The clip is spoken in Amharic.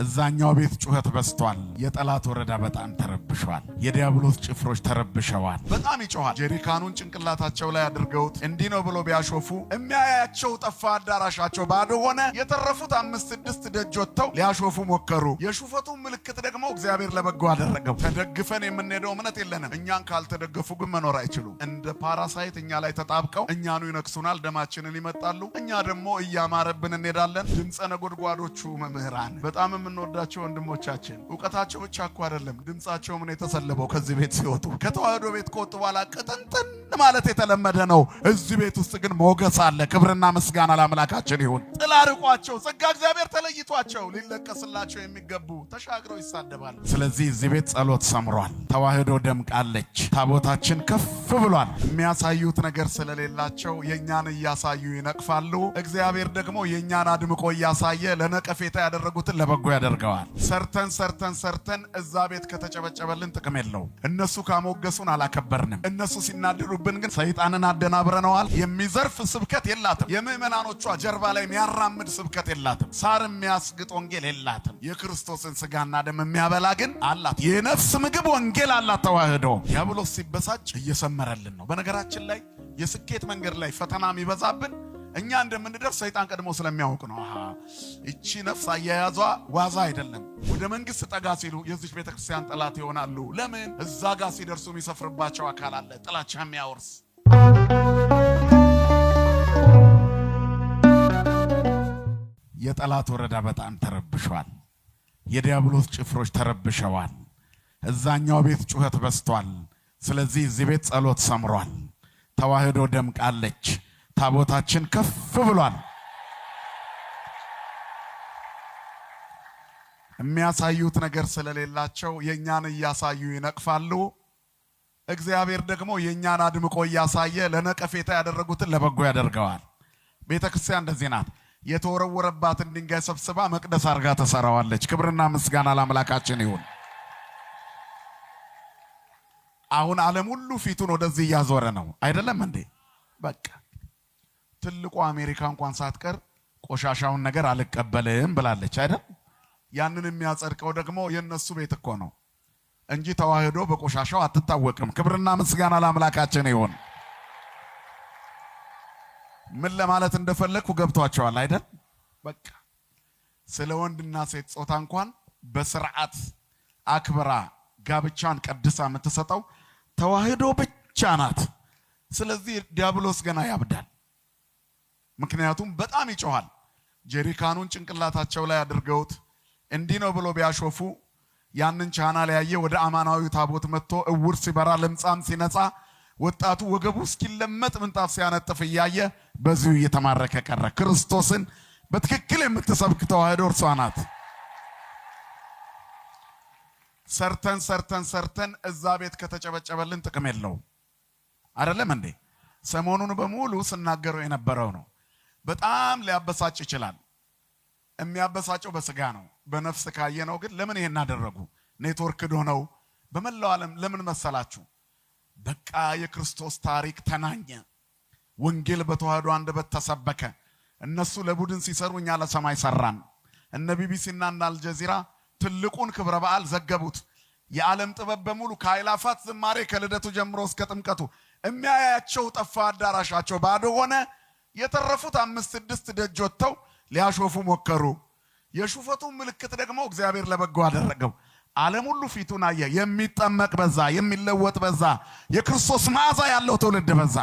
እዛኛው ቤት ጩኸት በዝቷል። የጠላት ወረዳ በጣም ተረብሿል። የዲያብሎስ ጭፍሮች ተረብሸዋል። በጣም ይጮኋል። ጀሪካኑን ጭንቅላታቸው ላይ አድርገውት እንዲህ ነው ብሎ ቢያሾፉ የሚያያቸው ጠፋ። አዳራሻቸው ባዶ ሆነ። የተረፉት አምስት ስድስት ደጅ ወጥተው ሊያሾፉ ሞከሩ። የሹፈቱ ምልክት ደግሞ እግዚአብሔር ለበጎ አደረገው። ተደግፈን የምንሄደው እምነት የለንም። እኛን ካልተደገፉ ግን መኖር አይችሉም። እንደ parasite እኛ ላይ ተጣብቀው እኛኑ ይነክሱናል፣ ደማችንን ይመጣሉ። እኛ ደግሞ እያማረብን እንሄዳለን። ድምፀ ነጎድጓዶቹ መምህራን በጣም የምንወዳቸው ወንድሞቻችን እውቀታቸው ብቻ እኮ አይደለም፣ ድምፃቸው ምን የተሰለበው ከዚህ ቤት ሲወጡ ከተዋህዶ ቤት ከወጡ በኋላ ቅጥንጥን ማለት የተለመደ ነው። እዚህ ቤት ውስጥ ግን ሞገስ አለ። ክብርና ምስጋና ለአምላካችን ይሁን። ጥላ ርቋቸው ጸጋ እግዚአብሔር ተለይቷቸው ሊለቀስላቸው የሚገቡ ተሻግረው ይሳደባሉ። ስለዚህ እዚህ ቤት ጸሎት ሰምሯል። ተዋህዶ ደምቃለች። ታቦታችን ከፍ ብሏል። የሚያሳዩት ነገር ስለሌላቸው የእኛን እያሳዩ ይነቅፋሉ። እግዚአብሔር ደግሞ የእኛን አድምቆ እያሳየ ለነቀፌታ ያደረጉትን ለበጎ ያደርገዋል። ሰርተን ሰርተን ሰርተን እዛ ቤት ከተጨበጨበልን ጥቅም የለውም። እነሱ ካሞገሱን አላከበርንም። እነሱ ሲናደዱብን ግን ሰይጣንን አደናብረነዋል። የሚዘርፍ ስብከት የላትም። የምዕመናኖቿ ጀርባ ላይ የሚያራምድ ስብከት የላትም። ሳር የሚያስግጥ ወንጌል የላትም። የክርስቶስን ስጋና ደም የሚያበላ ግን አላት። የነፍስ ምግብ ወንጌል አላት። ተዋህዶ ዲያብሎስ ሲበሳጭ እየሰመረልን ነው። በነገራችን ላይ የስኬት መንገድ ላይ ፈተና የሚበዛብን እኛ እንደምንደርስ ሰይጣን ቀድሞ ስለሚያውቅ ነው። አሃ እቺ ነፍስ አያያዟ ዋዛ አይደለም። ወደ መንግስት ጠጋ ሲሉ የዚች ቤተክርስቲያን ጠላት ይሆናሉ። ለምን? እዛ ጋር ሲደርሱ የሚሰፍርባቸው አካል አለ፣ ጥላቻ የሚያወርስ። የጠላት ወረዳ በጣም ተረብሿል። የዲያብሎስ ጭፍሮች ተረብሸዋል። እዛኛው ቤት ጩኸት በዝቷል። ስለዚህ እዚህ ቤት ጸሎት ሰምሯል። ተዋህዶ ደምቃለች። ታቦታችን ከፍ ብሏል። የሚያሳዩት ነገር ስለሌላቸው የእኛን እያሳዩ ይነቅፋሉ። እግዚአብሔር ደግሞ የእኛን አድምቆ እያሳየ ለነቀፌታ ያደረጉትን ለበጎ ያደርገዋል። ቤተ ክርስቲያን እንደዚህ ናት። የተወረወረባትን ድንጋይ ሰብስባ መቅደስ አድርጋ ተሰራዋለች። ክብርና ምስጋና ለአምላካችን ይሁን። አሁን ዓለም ሁሉ ፊቱን ወደዚህ እያዞረ ነው። አይደለም እንዴ? በቃ ትልቁ አሜሪካ እንኳን ሳትቀር ቆሻሻውን ነገር አልቀበልም ብላለች አይደል? ያንን የሚያጸድቀው ደግሞ የነሱ ቤት እኮ ነው እንጂ ተዋህዶ በቆሻሻው አትታወቅም። ክብርና ምስጋና ለአምላካችን ይሁን። ምን ለማለት እንደፈለግኩ ገብቷቸዋል አይደል? በቃ ስለ ወንድና ሴት ጾታ እንኳን በስርዓት አክብራ ጋብቻን ቀድሳ የምትሰጠው ተዋህዶ ብቻ ናት። ስለዚህ ዲያብሎስ ገና ያብዳል። ምክንያቱም በጣም ይጮኋል። ጀሪካኑን ጭንቅላታቸው ላይ አድርገውት እንዲህ ነው ብሎ ቢያሾፉ ያንን ቻናል ያየ ወደ አማናዊ ታቦት መጥቶ እውር ሲበራ ለምጻም ሲነጻ ወጣቱ ወገቡ እስኪለመጥ ምንጣፍ ሲያነጥፍ እያየ በዚሁ እየተማረከ ቀረ። ክርስቶስን በትክክል የምትሰብክ ተዋህዶ እርሷ ናት። ሰርተን ሰርተን ሰርተን እዛ ቤት ከተጨበጨበልን ጥቅም የለውም። አይደለም እንዴ? ሰሞኑን በሙሉ ስናገረው የነበረው ነው። በጣም ሊያበሳጭ ይችላል። የሚያበሳጨው በስጋ ነው። በነፍስ ካየነው ግን ለምን ይሄን አደረጉ? ኔትወርክ ሆነው በመላው ዓለም ለምን መሰላችሁ? በቃ የክርስቶስ ታሪክ ተናኘ። ወንጌል በተዋህዶ አንደበት ተሰበከ። እነሱ ለቡድን ሲሰሩ እኛ ለሰማይ ሰራን። እነ ቢቢሲና እነ አልጀዚራ ትልቁን ክብረ በዓል ዘገቡት። የዓለም ጥበብ በሙሉ ከአእላፋት ዝማሬ ከልደቱ ጀምሮ እስከ ጥምቀቱ የሚያያቸው ጠፋ። አዳራሻቸው ባዶ ሆነ። የተረፉት አምስት ስድስት ደጅ ወጥተው ሊያሾፉ ሞከሩ። የሹፈቱ ምልክት ደግሞ እግዚአብሔር ለበጎ አደረገው። ዓለም ሁሉ ፊቱን አየ። የሚጠመቅ በዛ፣ የሚለወጥ በዛ፣ የክርስቶስ መዓዛ ያለው ትውልድ በዛ።